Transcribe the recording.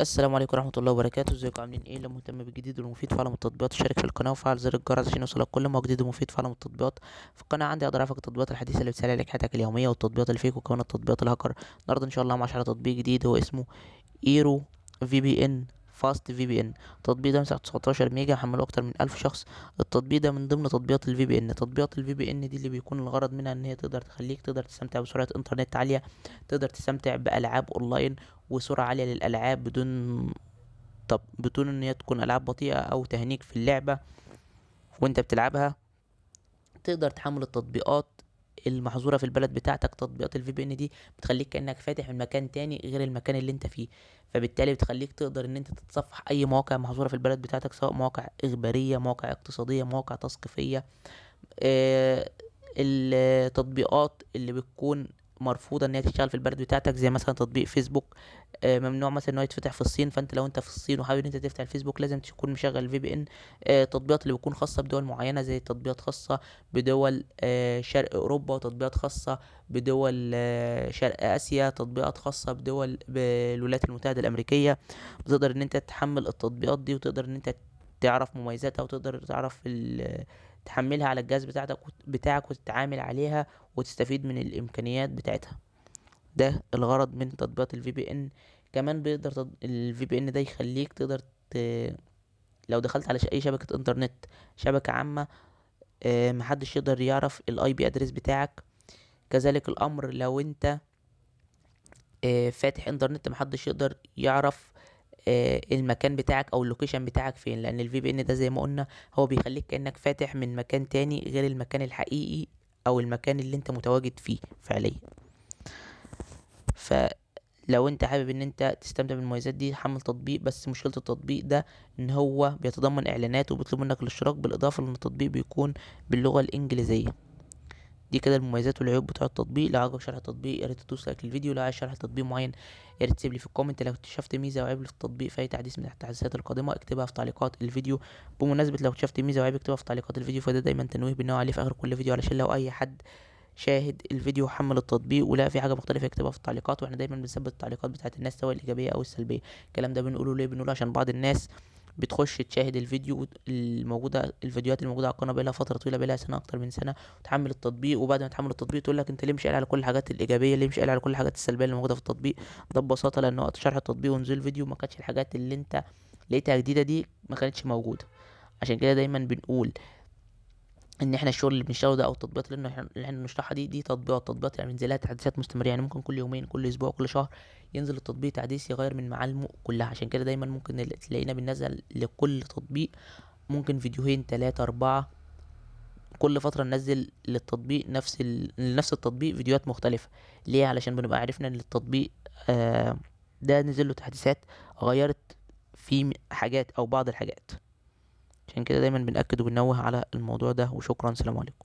السلام عليكم ورحمة الله وبركاته. ازيكم عاملين ايه؟ لو مهتم بالجديد والمفيد في عالم التطبيقات اشترك في القناة وفعل زر الجرس عشان يوصلك كل ما هو جديد ومفيد في عالم التطبيقات. في القناة عندي اقدر اعرفك التطبيقات الحديثة اللي بتسهل عليك حياتك اليومية والتطبيقات ال fake وكمان التطبيقات الهاكر. النهارده ان شاء الله مع شرح تطبيق جديد هو اسمه ايرو في بي ان فاست في بي ان. التطبيق ده مساحته 19 ميجا، حمله اكتر من 1000 شخص. التطبيق ده من ضمن تطبيقات ال VPN. تطبيقات ال VPN دي اللي بيكون الغرض منها ان هي تقدر تخليك تقدر تستمتع بسرعة انترنت عالية، تقدر تستمتع بالعاب اونلاين وسرعة عالية للالعاب بدون ان هي تكون العاب بطيئه او تهنيك في اللعبة وانت بتلعبها. تقدر تحمل التطبيقات المحظوره في البلد بتاعتك. تطبيقات ال VPN دي بتخليك كانك فاتح من مكان تاني غير المكان اللي انت فيه، فبالتالي بتخليك تقدر ان انت تتصفح اي مواقع محظورة في البلد بتاعتك، سواء مواقع اخبارية، مواقع اقتصادية، مواقع تثقيفيه. التطبيقات اللي بتكون مرفوضة ان هي تشتغل في البلد بتاعتك، زي مثلا تطبيق فيسبوك، ممنوع مثلا ان هو يتفتح في الصين، فانت لو انت في الصين وحابب ان انت تفتح الفيسبوك لازم تكون مشغل VPN. تطبيقات اللي بتكون خاصة بدول معينة، زي تطبيقات خاصة بدول شرق اوروبا، وتطبيقات خاصة بدول شرق اسيا، تطبيقات خاصة بدول بالولايات المتحدة الامريكية. بتقدر ان انت تحمل التطبيقات دي وتقدر ان انت تعرف مميزاتها وتقدر تعرف تحملها على الجهاز بتاعك وتتعامل عليها وتستفيد من الامكانيات بتاعتها. ده الغرض من تطبيقات ال VPN. كمان بيقدر ال VPN ده يخليك تقدر لو دخلت على اي شبكة انترنت، شبكة عامة، محدش يقدر يعرف ال IP address بتاعك. كذلك الامر لو انت فاتح انترنت محدش يقدر يعرف المكان بتاعك او ال location بتاعك فين، لان ال VPN ده زي ما قلنا هو بيخليك كانك فاتح من مكان تاني غير المكان الحقيقي او المكان اللي انت متواجد فيه فعليا. فلو انت حابب ان انت تستمتع بالمميزات دي حمل تطبيق، بس مشكلة التطبيق ده ان هو بيتضمن اعلانات وبيطلب منك الاشتراك، بالاضافة لان التطبيق بيكون باللغة الانجليزية. دي كده المميزات والعيوب بتوع التطبيق. لو عجبك شرح التطبيق يا ريت تدوس like للفيديو، لو عايز شرح تطبيق معين يا ريت تسيب لي في ال comment. لو اكتشفت ميزة وعيب في التطبيق في اي تحديث من التحديثات القادمة اكتبها في تعليقات الفيديو. بمناسبة لو اكتشفت ميزة وعيب اكتبها في تعليقات الفيديو، فده دايما تنويه بنوع عليه في اخر كل فيديو، علشان لو اي حد شاهد الفيديو وحمل التطبيق ولقى في حاجة مختلفة يكتبها في التعليقات. واحنا دايما بنثبت التعليقات بتاعت الناس سواء الايجابية او السلبية. الكلام ده بنقوله ليه؟ بنقوله عشان بعض الناس بتخش تشاهد الفيديو الموجودة، الفيديوهات الموجودة على القناة بقالها فترة طويلة، بقالها سنة، أكتر من سنة، وتحمل التطبيق، وبعد ما تحمل التطبيق تقول لك أنت ليه مش قايل على كل الحاجات الإيجابية، ليه مش قايل على كل الحاجات السلبية اللي موجودة في التطبيق ده. ببساطة لأن وقت شرح التطبيق ونزول الفيديو ما كانتش الحاجات اللي أنت لقيتها جديدة دي ما كانتش موجودة. عشان كده دايما بنقول ان احنا الشغل اللي بنشتغله ده او التطبيقات اللي احنا بنشرحها دي تطبيقات يعني بننزلها تحديثات مستمرة، يعني ممكن كل يومين، كل اسبوع، كل شهر ينزل التطبيق تحديث يغير من معالمه كلها. عشان كده دايما ممكن تلاقينا بننزل لكل تطبيق ممكن فيديوهين، 3، 4، كل فترة ننزل للتطبيق نفس التطبيق فيديوهات مختلفة. ليه؟ علشان بنبقى عرفنا ان التطبيق ده نزل له تحديثات غيرت فيه حاجات او بعض الحاجات. عشان كده دايما بنأكد وبنوه على الموضوع ده. وشكرا، سلام عليكم.